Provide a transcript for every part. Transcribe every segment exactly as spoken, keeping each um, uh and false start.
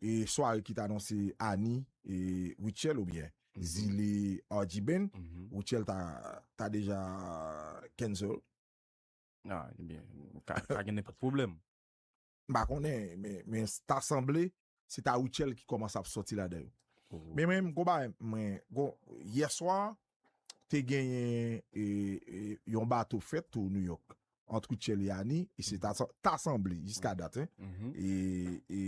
e sware ki t anonse Ani e Rutshelle oubyen Zile Arjiben, Rutshelle ta, ta deja cancel. Ah, ebyen, ka, ka gen nenpòt pwoblèm. M pa konnen, men, men ta sanble se ta Rutshelle ki kòmanse ap sòti ladan yo. Men mwen, gon bagay, mwen, gon, yè swa, te genyen e, e, yon bato fèt tou New York ant Rutshelle e Ani, e se ta, ta sanble jiska dat, hein. E, e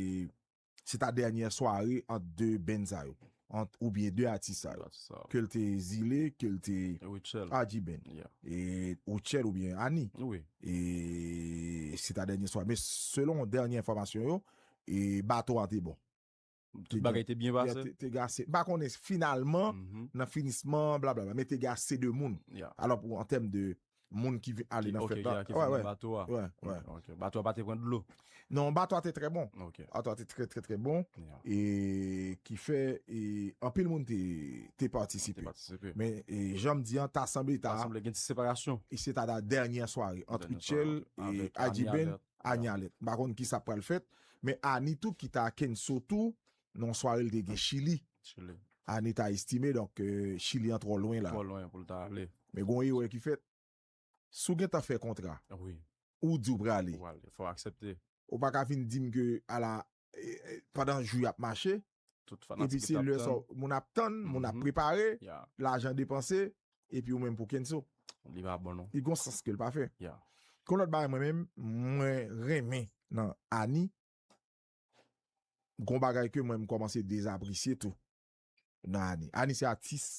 se ta dènyè sware ant de band sa yo, ant, oubyen de atis sa yo. Ke l te Zile, ke l te Arjiben. E Rutshelle oubyen Ani. E se ta dènyè sware. Men selon dènyè enfòmasyon yo, e bato a te bon. Tout bagay te byen pase. Te gase. M pa konnen finalman, nan finisman, blablabla, men te gase de moun. Alò, pou, an tèm de moun ki vin ale nan fèt la. Bato a. Bato a pa te pran dlo. Non, bato a te trè bon. Bato a te trè, trè, trè bon. E ki fè, e anpil moun te, te patisipe. Men, e jan m di an, ta sanble ta. Ta sanble gen ti separasyon. E se ta dènyè sware ant Rutshelle e Arjiben, Ani Alèt. M pa konn ki sa pral fèt, men Ani tou ki ta kenso tou, nan yon sware l te gen Chili. Ani ta estime, donk, Chili an twò lwen la. Twò lwen pou l ta ale. Men gon erè ki fèt. Si w gentan fè kontra, ou di w prale. Ou prale, fò w aksepte. Ou pa ka vin di m ke, ala, pandan jou y ap mache, epi se lè sa moun ap tann, moun ap prepare, lajan depanse, epi ou menm pou kenso. Li pa bon non. Li gon sans ke l pa fè. Kon lòt bagay mwen menm, mwen renmen nan Ani, gon bagay ke mwen m kòmanse dezapresye tou nan Ani. Ani se atis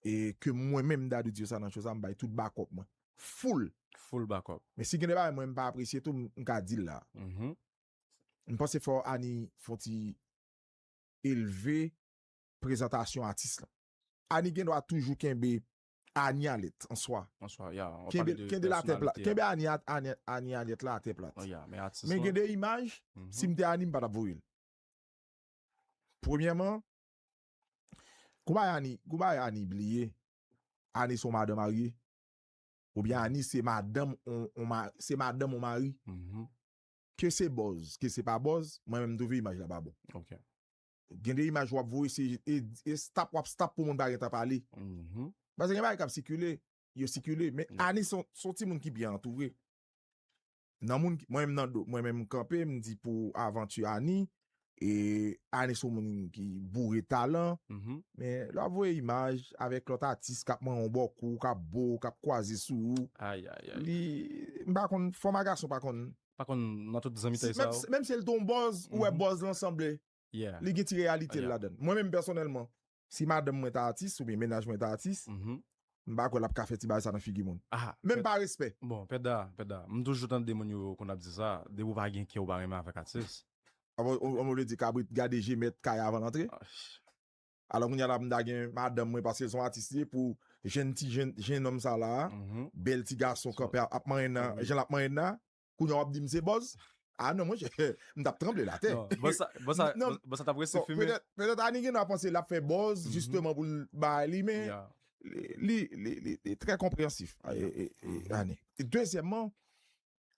e ke mwen menm Dadou di yo sa nan cho sa, m bay tout bakòp mwen. Full. Full bakòp. Men si gen de bagay mwen m pa apresye tou, m ka di l la. M panse fò Ani fon ti elve prezantasyon atis lan. Ani gen dwa toujou kenbe Ani Alèt an swa. An swa, ya. Kenbe, kenbe la tèt plat. Kenbe Ani, Ani, Ani Alèt la atè plat. Men gen de imaj, si m te Ani, m pa t ap voye l. Premyèman, kou bay Ani, kou bay Ani bliye, Ani se yon madan marye. Oubyen Ani se madanm on, on ma, se madanm on mari. Ke se buzz, ke se pa buzz, mwen menm m twouve imaj la pa bon. Gen de imaj w ap voye, se e, e stop w ap stop pou moun pa gentan pale. Paske gen bagay k ap sikile, yo sikile. Men Ani se yon, se yon timoun ki byen antoure. Nan moun ki, mwen menm nan do, mwen menm m kanpe, m di pou avanti Ani, e Ani se yon moun ki boure talan, men lè w ap voye imaj avèk lòt atis k ap manyen w bòkou, k ap bo w, k ap kwaze sou ou, li, m pa konn, fòma gason pa konn. Pa konn nan tout zanmitay sa yo. Menm si l te yon buzz, ou wè buzz lan sanble. Li gen ti reyalite l ladan l. Mwen menm pèsonèlman, si madanm mwen ta atis oubyen mennaj mwen ta atis, m pa kwè l ap ka fè ti bagay sa nan figi moun. Menm pa respè. Bon, Pèda, Pèda, m toujou tande moun yo konn ap di sa, depi w pa gen kè, w pa renmen avèk atis. Anmwe, anmwe vle di kabrit gade je mèt kay avan l antre. Alò kounye a la m ta gen madanm mwen paske l se yon atis li ye pou jèn ti jèn, jennonm sa la, bèl ti gason kanpe ap, ap manyen nan, jan l ap manyen nan, kounye a w ap di m se buzz. Ah non, monchè, m t ap tranble l atè. Non, buzz sa, buzz sa, buzz sa t ap resi fimen. Petèt, petèt Ani gen dwa panse l ap fè buzz, jisteman, pou l bay li, men li, li, li, li trè konpreyansif, Ani. Dezyèmman,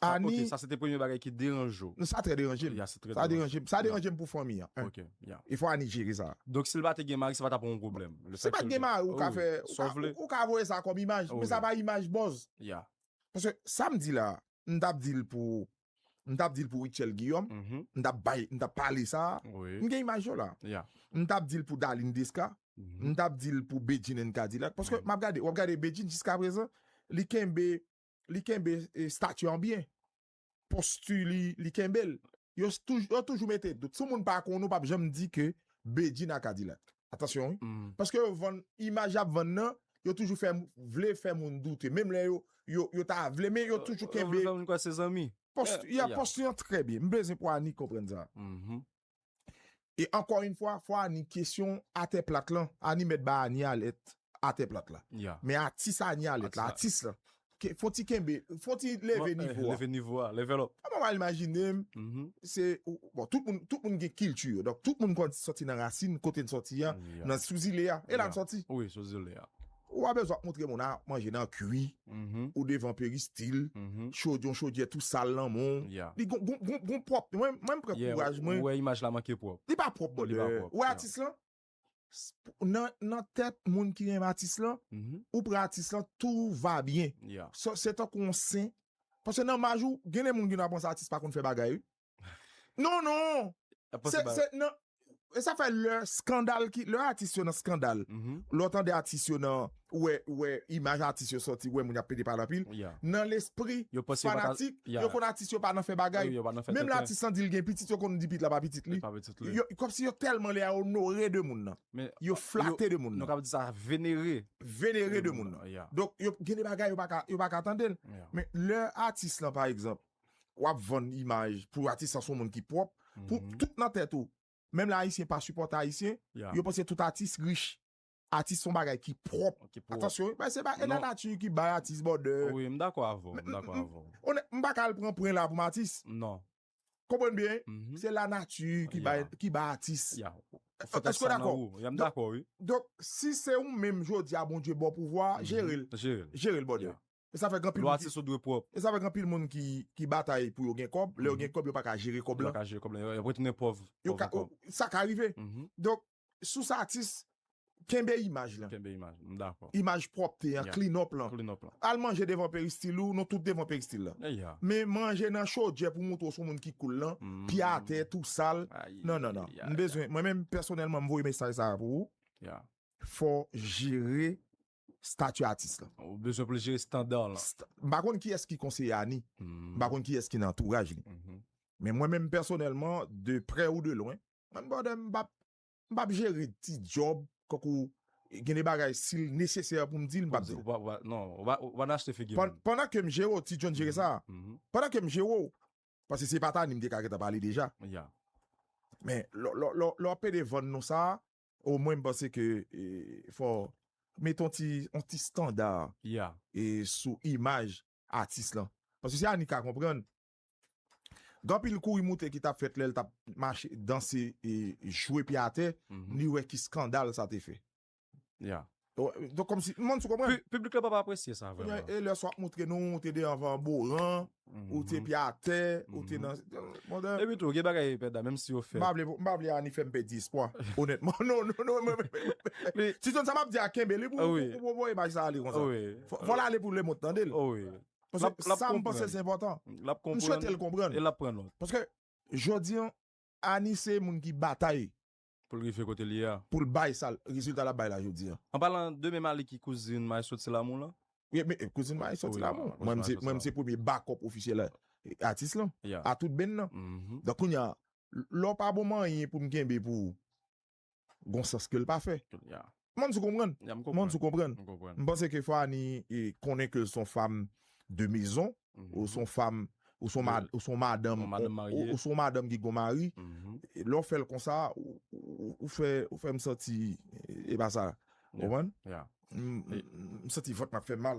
Ani. Ok, sa se te premye bagay ki deranje w. Sa trè deranje m. Sa deranje m. Sa deranje m pou fanmi an. E fò Ani jere sa. Donk, si l pa te gen mari, se pa t ap yon pwoblèm. Si l pa t gen mari, ou ka fè, ou ka voye sa kòm imaj, men sa pa imaj buzz. Paske sa m di la, m t ap di l pou, m t ap di l pou Rutshelle Guillaume, m t ap bay, m t ap pale sa, m gen imaj yo la. M t ap di l pou Darline Desca, m t ap di l pou Bedjine and Cadillac, paske m ap gade, w ap gade Bedjine jiskaprezan, li kenbe, li kenbe estati an byen. Posti li, li kenbe l. Yo toujou mete dout. Si yon moun pa konn ou, p ap janm di ke Bedjine a Cadillac. Atansyon wi. Paske yo vann, imaj y ap vann nan, yo toujou fè, vle fè moun doute. Menm lè yo, yo, yo ta vle, men yo toujou kenbe. Yo vle fè moun kwè se zanmi. Post, y ap post li an trè byen. M bezwen pou Ani konprann sa. E ankò yon fwa, fò Ani kesyon atè plat lan. Ani mèt ba Ani alèt atè plat la. Men atis Ani alèt la, atis lan. Fò ti kenbe, fò ti leve nivo a. Leve nivo a, level up. Mwen mal imajine m, se, bon, tout moun, tout moun gen kilti yo. Donk, tout moun konn sòti nan rasin, kote n sòti a, nan sou zile a. E la n sòti. Wi, sou zile a. ou pa bezwen ap montre moun a manje nan kwi, ou devan peristil, chod-, yon chodyè tou sal nan men w. Li gon, gon, gon, gon pwòp. Mwen, mwen m pran kouraj mwen. Ou wè imaj la manke pwòp. Li pa pwòp, brother. Ou wè atis lan? S-, nan, nan tèt moun ki renmen atis lan, ou pran atis lan, tout va bien. Se, se tankou yon sen. Paske nan imaj ou, gen de moun ki nan panse atis pa konn fè bagay, wi. Non, non. Se, se, nan, e sa fè lè skandal ki, lè atis yo nan skandal, lè w tande atis yo nan, ou wè, ou wè imaj atis yo sòti, ou wè moun y ap pede pale anpil, nan lespri fanatik, yo konn atis yo pa nan fè bagay. Menm lè atis lan di l gen pitit, yo konn di pitit la pa pitit li. Yo, kòmsi yo tèlman lè a onore de moun nan. Yo flate de moun nan. Nou ka di sa, venere. Venere de moun nan. Donk, yo, gen de bagay yo pa ka, yo pa ka tande l. Men lè atis lan, pa egzanp, w ap vann imaj pou atis lan se yon moun ki pwòp, pou tout nan tèt ou. Menm lè Ayisyen pa sipòte Ayisyen, yo panse tout atis rich. Atis se yon bagay ki pwòp. Atansyon, wi, men se pa, e lanati ki bay atis, brother. Wi, m dakò avè w, m dakò avè w. Onèt, m pa ka al pran pwen la pou m atis. Non. Konprann byen, se lanati ki bay, ki bay atis. Èske w dakò? M dakò, wi. Donk, si se ou menm jodi a Bondye ba w pouvwa, jere l. Jere l, brother. E sa fè gen anpil moun ki, e sa fè gen anpil moun ki, ki batay pou yo gen kòb. Lè yo gen kòb, yo pa ka jere kòb lan. Yo pa ka jere kòb lan. Yo, yo ap retounen pòv, pòv ankò. Sa ka rive. Donk, sou sa atis, kenbe imaj lan. Kenbe imaj, m dakò. Imaj pwòpte an, clean up lan. Clean up lan. Al manje devan peristil ou, nou tout devan peristil lan. Men manje nan chodyè pou montre w se yon moun ki cool lan, pye atè, tou sal. Non, non, non. M bezwen, mwen menm, pèsonèlman, m voye mesaj sa a pou ou. Fò jere stati atis lan. Ou bezwen pou l jere estanda lan. M pa konn kiyès ki konseye Ani. M pa konn kiyès ki nan antouraj li. Men mwen menm pèsonèlman, de prè ou de lwen, mwen, brother, m p ap, m p ap jere ti djòb, kankou gen de bagay, si l nesesè pou m di l, m p ap di l. Ou pa, ou pa, non, ou pa, ou pa nan achte figi moun. Pandan ke m jere w, Ti John jere sa. Pandan ke m jere w, paske se pa Tani m te ka gentan pale deja. Men lè, lè, lè, lè w ap pede vann non sa a, omwen m panse ke, e, fò mete yon ti, yon ti estanda, e, sou imaj atis lan. Paske se Ani ka konprann. Gen anpil kouri moute ki t ap fèt lè l t ap mache, danse, e, jwe pye atè, li wè ki eskandal sa te fè. Donk, kòmsi, m pa konn si w konprann. Piblik la p ap apresye sa, vrèman. E lè sa w ap montre nou, ou te devan boran, ou te pye atè, ou te nan, epi tou, gen bagay, Pèda, menm si yo fè. M pa vle, m pa vle Ani fè m pèdi espwa, onètman. Non, non, non, men, men, men, men, Ti John, sa m ap di a, kenbe li pou, pou, pou, pou imaj sa ale konsa. Fò, fò l ale pou lemonn tande l. Paske sa m panse se enpòtan. M swete l konprann. E l ap pran nòt. Paske, jodi a, Ani se moun ki batay pou l rive kote l ye a. Pou l bay sa, rezilta l ap bay la jodi a. An palan de menm Ani ki kouzin Maestro Ti Lamour lan. Wi, men, e, kouzin Maestro Ti Lamour. Mwen, m se, mwen, m se premye bakòp ofisyèl, e, atis lan. A tout benn nan. Donk, kounye a, lè w pa bon manyen pou m kenbe pou ou, gon sans ke l pa fè. M konn si w konprann. M konn si w konprann. M panse ke fò Ani, e, konnen ke l se yon fanm de mezon, ou se yon fanm, ou se yon mad-, ou se yon madanm, ou se yon madanm ki gon mari. Lè w fè l konsa, ou, ou, ou fè, ou fè m santi, e pa sa. Ou konprann? M, m, m santi vant mwen ap fè m mal.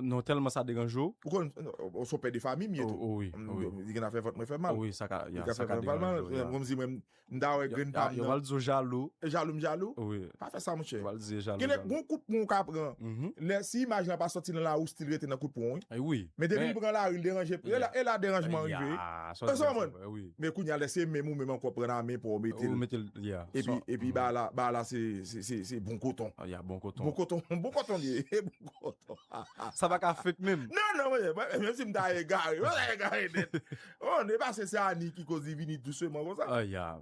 Non, tèlman sa deranje w. Ou konn, ou se yon pè de fanmi m ye tou. Li gen afè vant mwen fè mal. Li ka fè vant mwen fè mal. Kòmsi mwen, m ta wè grenn pa m nan. Yo pral di w jalou. E jalou m jalou? Wi. Pa fè sa, monchè. Yo pral di jalou. Gen lè gon kout pwen w ka pran. Lè si imaj lan pa sòti nan lari, w still rete nan kout pwen w, wi. Men depi l pran lari, l deranje. E la, e la deranjman rive. Èske w konprann? Men kounye a, lè se menm ou menm ankò pran nan men pa w mete l. Epi, epi ba la, ba la se, se, se, se bon koton. Bon koton. Bon koton, bon koton li ye. Bon koton. Sa pa ka fake menm. Non, non, monchè, menm si m ta egare, mwen ta egare nèt. Oh, e pa se, se Ani ki koz li vini douseman konsa. Ah, ya.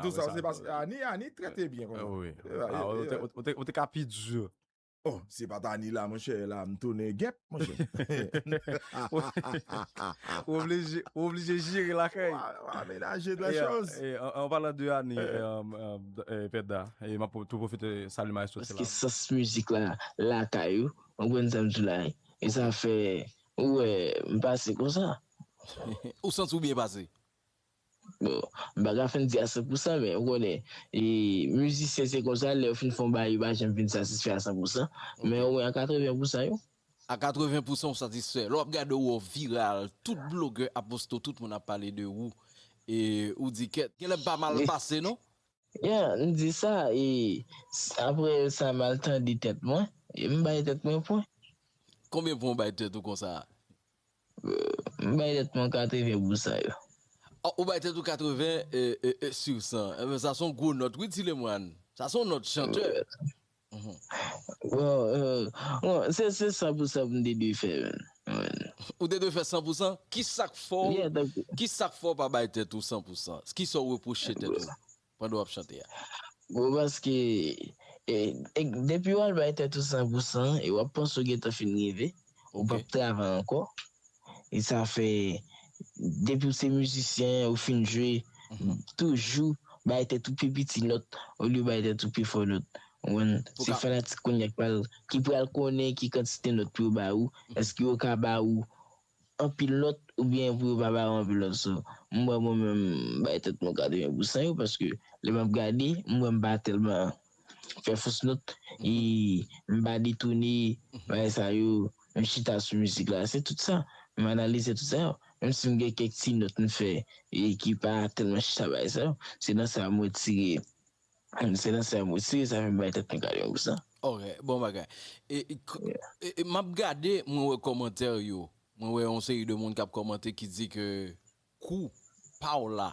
Douseman, se paske Ani, Ani trete byen konsa. Wi. Ou te, ou te, ou te ka pi di. Oh, se pa t Ani la, monchè, la, m tounen gèp, monchè. Ou oblije, ou oblije jere lakay. Ou a, ou a menaje de choz. E, an, an palan de Ani, e, e, Pèda, e m ap tou pwofite salye Maestro Ti Lamour. Paske sans mizik la, lakay ou, ou konprann sa m di w la, e sa fè, ou wè, m pase konsa. Ou santi w byen pase? Bon, m pa ka fè n di a san pousan, men ou konnen, e, mizisyen se konsa, lè yo fin fè yon bagay, yo pa janm vin satisfè a san pousan, men omwen a katreven pousan yo. A katreven pousan ou satisfè. Lè w ap gade w viral, tout blogè ap poste w, tout moun ap pale de ou. E ou di kèt, genlè m pa mal pase, non? Ya, m di sa, e, s-, apre sa, m al tande tèt mwen. E m bay tèt mwen pwen. Konbyen pwen w bay tèt ou konsa? M bay tèt mwen katreven pou san yo. Oh, ou bay tèt ou katreven e, e, e, sur san. Enben, sa se yon gwo nòt, wi, Ti Lemwàn. Sa se yon nòt chantè. Bon, euh, bon, se se san pou san pou m te dwe fè, man. Ou te dwe fè san pou san? Ki sa k fè w? Yeah, donc, Ki sa k fè w pa bay tèt ou san pou san? Ki sa w repwoche tèt ou pandan w ap chante a? Bon, paske e, e, depi w al bay tèt ou san pou san, e w ap panse w gentan fin rive, ou p ap travay ankò. E sa fè, depi w se mizisyen, ou fin jwe, toujou bay tèt ou pi piti nòt, olye bay tèt ou pi fò nòt. Ou konprann? Se fanatik kounye a ki pral, ki pral konnen ki kantite nòt pou yo ba ou, èske yo ka ba ou anpil nòt oubyen pou yo pa ba ou anpil nòt. So, m wè mwen menm, m bay tèt mwen katreven pou san yo, paske lè m ap gade, m wè m pa tèlman fè fos nòt, e m pa detone bagay sa yo, m chita sou mizik la, se tout sa. M analize tout sa yo. Menm si m gen kèk ti nòt m fè e ki pa tèlman chita bagay sa yo, se nan sa m retire, se nan sa m retire, sa fè m bay tèt mwen katreven pou san. Ok, bon bagay. E, e, k- e, e, m ap gade, mwen wè kòmantè yo. Mwen wè yon seri de moun k ap kòmante ki di ke kou pa w la,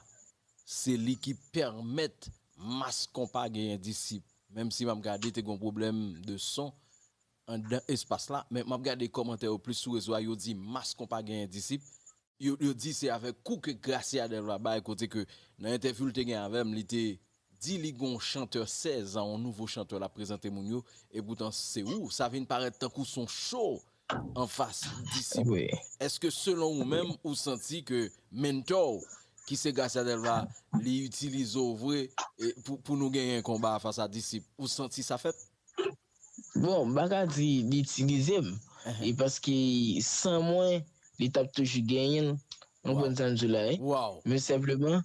se li ki pèmèt Mass Konpa genyen disip. Menm si m ap gade, te gen yon pwoblèm de son anndan espas la, men m ap gade kòmantè yo plis sou rezo a, yo di Mass Konpa genyen disip. Yo, yo di se avèk kou ke Gracia Delva bay, kote ke nan entèvyou l te gen avè m, li te di li gon chantè sèz an, yon nouvo chantè l ap prezante moun yo, e poutan se ou, sa vin parèt tankou s on show anfas disip. Wi. Èske selon ou menm, ou santi ke mentò w, ki se Gracia Delva, li itilize w vre e pou, pou nou genyen konba a fas a disip? Ou santi sa fèt? Bon, m pa ka di li itilize m. E paske san mwen, li t ap toujou genyen l. Ou konprann sa m di w la, wi? Wow. Men senpleman,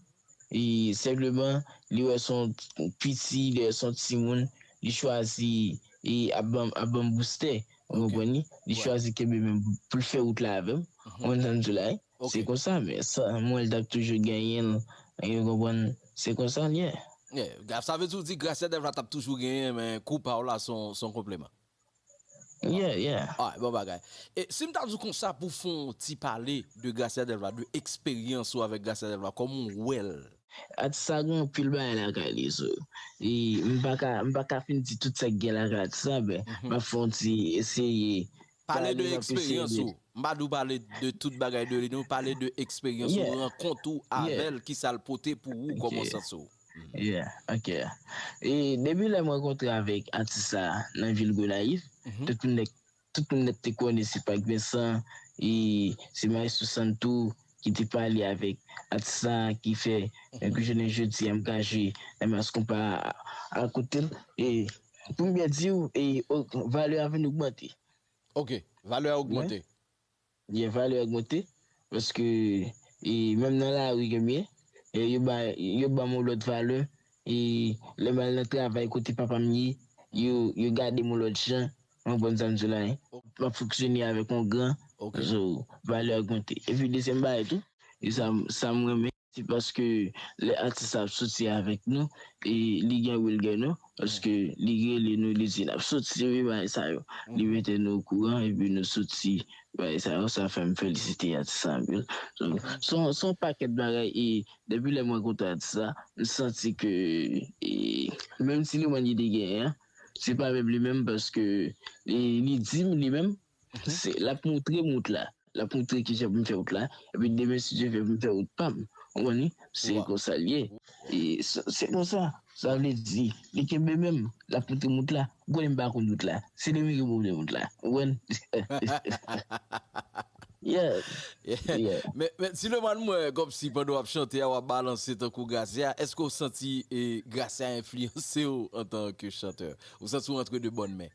e senpleman, li wè s on piti, li wè s on timoun, li chwazi e ap ban m, ap ban m boustè. Ou konprann li? Li chwazi kenbe men m pou l fè wout la avè m. Ou konprann sa m di w la, wi? Se konsa, men san mwen, li t ap toujou genyen l. Ou konprann? Se konsa l ye. Yeah, sa vle di w di Gracia Delva t ap toujou genyen, men kou pa w la s on, s on konpleman. Yeah, yeah. Alright, bon bagay. E si m ta di w konsa pou fè yon ti pale de Gracia Delva, de eksperyans ou avèk Gracia Delva, kòman w wè l? Atis sa gen anpil bagay lakay li, so. E m pa ka, m pa ka fin di tout sa k gen lakay atis sa, men m ap fè yon ti eseye. Pale de M ap eseye eksperyans de ou. M pa di w pale de tout bagay de li, non, pale de eksperyans ou, Yeah. Rankont ou avè l, ki sa l pote pou ou, kòman w santi w? Yeah, ok. E depi lè m rankontre avèk atis sa nan vil Gonayiv, tout moun nèk, tout moun nèk te konnen se Pac Vincent, e se Maestro Santo ki te pale avèk atis sa ki fè ke jounen jodi a m ka jwe nan Mass Konpa a kote l. E pou m byen di w, e o- valè a vin ogmante. Ok, valè a ogmante. Byen, valè a ogmante, paske e menm nan lari ke m ye, e yo ba, yo ban m yon lòt valè, e lè m al nan travay kote papa m ye, yo, yo gade m yon lòt jan. Ou konprann sa m di w la, wi? M ap fonksyone avèk yon gran, Ok. So, valè a ogmante. Epi dezyèm bagay tou, e sa, sa m renmen, se paske lè atis sa ap soti avèk nou, e li gen wi l gen non, paske li rele nou, li di n ap soti, wi, bagay sa yo. Li mete nou okouran, epi nou soti, bagay sa yo, sa fè m felisite atis sa anpil. So, s on, s on pakèt bagay, e depi lè m rankontre atis sa, m santi ke, e, menm si li mwen li te genyen an, se pa menm li menm, paske e, li di m li menm, se, l ap montre m wout la. L ap montre kijan pou m fè wout la. Epi demen, si Dye vle, pou m fè wout pa m. Ou konprann? Se konsa l ye. E se se konsa. Sa vle di, li kenbe men m, l ap montre m wout la. Ou konnen m pa konn wout la. Se li menm ki montre m wout la. Ou konprann? Yeah. Yeah. Men, men Ti Lemwàn, m wè kòmsi pandan w ap chante a, w ap balanse tankou Gracia. Èske w santi e, Gracia enfliyanse w antanke chantè? Ou santi w antre de bòn men?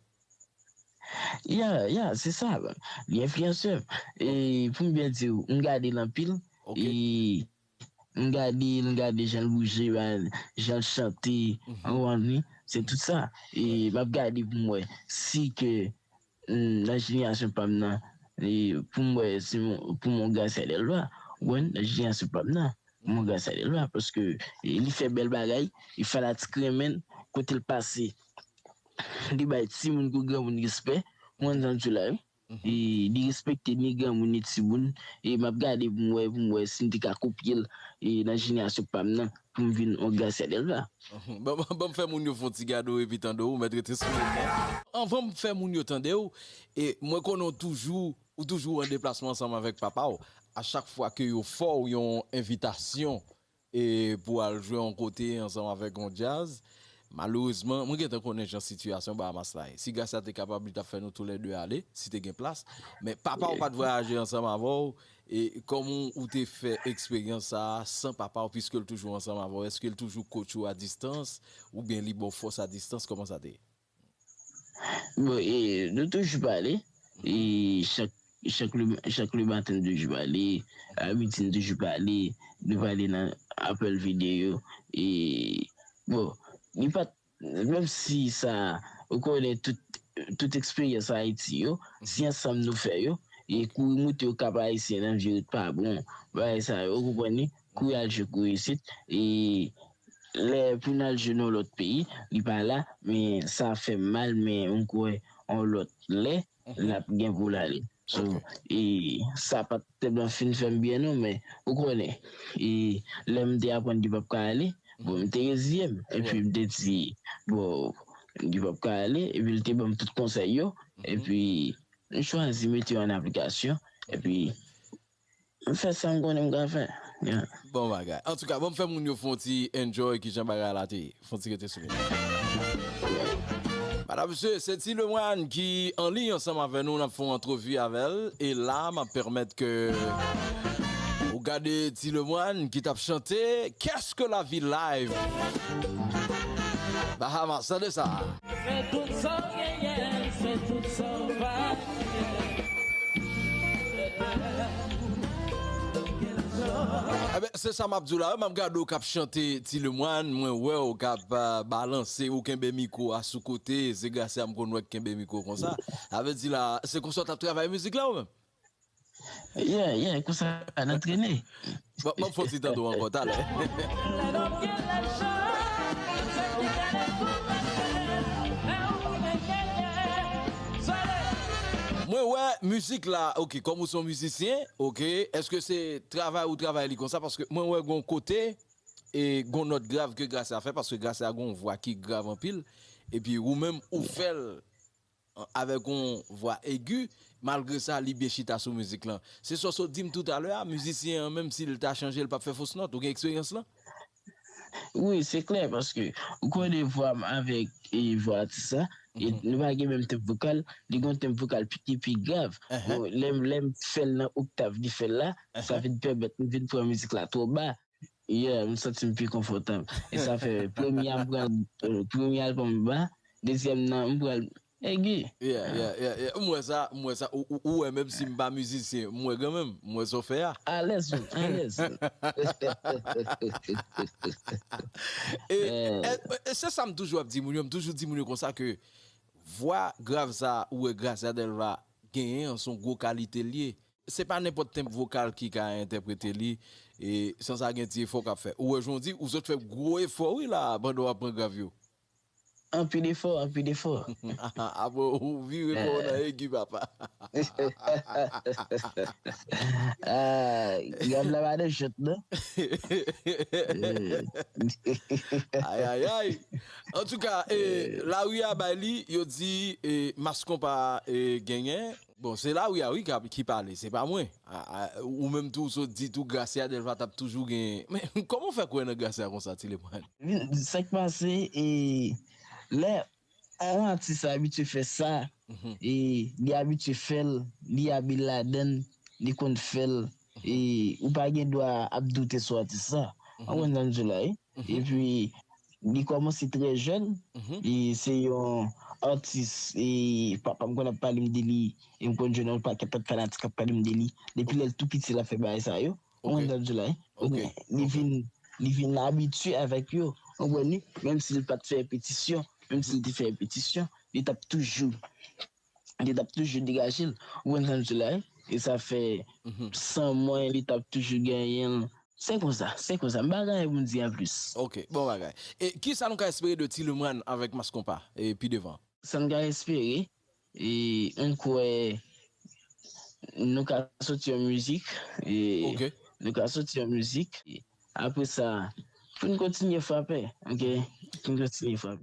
Ya, ya, se sa. Li enfliyanse m. E pou m byen di w, m gade l anpil. Ok. E m gade l, m gade jan l bouje, jan l chante, ou konprann wi? Se tout sa. E m ap gade pou m wè si ke mm, nan jenerasyon pa m nan, e pou m wè si m, pou m yon Gracia Delva, ou konprann, nan jenerasyon pa m nan, pou m yon Gracia Delva, paske e, li fè bèl bagay, e fanatik renmen l, kote l pase. li bay timoun kou granmoun respè, ou konprann sa m di w la, wi. E li respekte ni granmoun ni timoun. E m ap gade pou m wè, pou m wè si m te ka kopye l e nan jenerasyon pa m nan, pou m vin yon Gracia Delva. Ban ban m fè moun yo fè yon ti gade w epi tande w, mèt rete sou mwen. Anvan m fè moun yo tande w, e mwen konnen w toujou, ou toujou an deplasman ansanm avèk papa w. A chak fwa ke yo fè w yon envitasyon e pou al jwe yon kote ansanm avèk yon djaz, malerezman, mwen gentan konnen jan sitiyasyon Bahamas la ye. Si Gracia te kapab, li t ap fè nou toulède ale, si te gen plas. Men papa w pa t vwayaje ansanm avè w, e kòman ou te fè eksperyans sa a san papa w, piske l toujou ansanm avè w? Èske l toujou coach ou a distans, oubyen li ba w fòs a distans? Kòman sa te ye? Bon, e, nou toujou pale. E chak, chak le, chak le maten nou toujou pale. A midi nou toujou pale. Nou pale nan apèl videyo. E, bon, li pa t, menm si sa, ou konnen tout, tout eksperyans Ayiti yo, si ansanm nou fè yo, e kouri moute yo Kap Ayisyen nan vye wout pa bon, bagay sa yo, ou konprann li? Kouri al jwe kouri isit, e lè pou n al jwe nan yon lòt peyi, li pa la, men sa fè m mal, men m kwè yon lòt lè, l ap gen pou l ale. So, e sa pa t tèlman fin fè m byen non, men ou konnen, e lè m te aprann li p ap ka ale, bon, m te reziye m, epi m te di, bon, li p ap ka ale, epi l te ban m tout konsèy yo, epi m chwazi mete yo an aplikasyon, epi m fè sa m konnen m ka fè. Yeah. Bon bagay. Antouka, ban m fè moun yo fè yon ti enjoy kijan bagay la te ye. Fè yon ti rete sou li. Madam, mesye, se Ti Lemoine ki an liy ansanm avè nou. N ap fè yon antrevi avè l. E la, m ap pèmèt ke ou gade Ti Lemoine ki t ap chante Qu'est-ce que la vie live. Bahamas, tande sa. Se tout sa w genyen, se tout sa w pa genyen. Enben, se sa m ap di w la, wi, m ap gade w k ap chante Ti Lemoine, mwen wè w k ap, euh, balanse, ou kenbe mikwo a sou kote, se Gracia m konn wè k kenbe mikwo konsa. Sa vle di la, se konsa w t ap travay mizik la ou menm? Yeah, yeah, konsa n antrene. Bon, ban m fè yon ti tande w ankò talè. Mwen wè mizik la, ok, kòm ou se yon mizisyen, ok, èske se travay ou travay li konsa? Paske mwen wè gon kote, e gon nòt grav ke Gracia fè, paske Gracia gon vwa ki grav anpil, epi ou menm ou fè l avèk yon vwa egi, malgre sa, li byen chita sou mizik lan. Se sa w sot di m toutalè a, mizisyen an, menm si l ta chanje, l p ap fè fos nòt. Ou gen eksperyans lan? Wi, se klè, paske ou konnen vwa m avèk e, vwa atis la, e, nou pa gen menm tenb vokal, li gen yon tenb vokal pi, ki pi grav. Bon, lè, lè m fè l nan oktav li fè l la, sa vin pèmèt m vin pran mizik la twò ba. Yeah, m santi m pi konfòtab. E sa fè premye a m pral, euh, premye albòm m ba, dezyèm nan m pral egi. Yeah, yeah, yeah, yeah. M wè sa, m wè sa. Ou, ou, ou wè, menm si m pa mizisyen, m wè kanmenm, m wè sa w fè a. Alèz, wi, alèz. E, e, e se sa m toujou ap di moun yo, m toujou di moun yo konsa ke vwa grav sa ou wè Gracia Delva genyen an, se yon gwo kalite l ye. Se pa nenpòt tenb vokal ki ka entèprete li, e san sa gen ti efò k ap fè. Ou wè jan w di, ou sot fè gwo efò wi la, pandan w ap pran grav yo. Anpil efò, anpil efò. Apre ou vire kò w nan egi, papa. Ah, grav la pa nan jwèt non. Ay, ay, ay. Antouka, e, lari a bay li, yo di, e, Maskonpa, e, genyen. Bon, se lari a wi k ap, ki pale, se pa mwen. A, a, ou menm tou, ou sot di tou, Gracia Delva t ap toujou genyen. Men, kòman w fè kwè nan Gracia konsa, Ti Lemoine? Sa k pase, e, lè yon atis abitye fè sa, e, li abitye fè l, li abil ladan l, li konn fè l, e, ou pa gen dwa ap doute sou atis sa. Ou konprann sa m di w la, wi? Epi, li kòmanse trè jèn, e se yon atis, e papa m konn ap pale m de li, e m konn jwenn yon pakèt lòt fanatik ap pale m de li. Depi lè l tou piti, l ap fè bagay sa yo. Ou konn sa m di w la, wi? Li vin, li vin abitye avèk yo. Ou konprann li? Menm si l pa t fè repetisyon, menm si l te fè repetisyon, li t ap toujou, li t ap toujou degaje l. Ou konn sa m di w la, wi? E sa fè, san mwen, li t ap toujou genyen l. Se konsa, se konsa. M pa gen anyen pou m di an plis. Ok, bon bagay. E kisa nou ka espere de Ti Lemoine avèk Mass Konpa e pi devan? Sa m ka espere, e m kwè nou ka soti yon mizik, e Ok. nou ka soti yon mizik. Apre sa, pou n kontinye frape, ok? Pou n kontinye frape.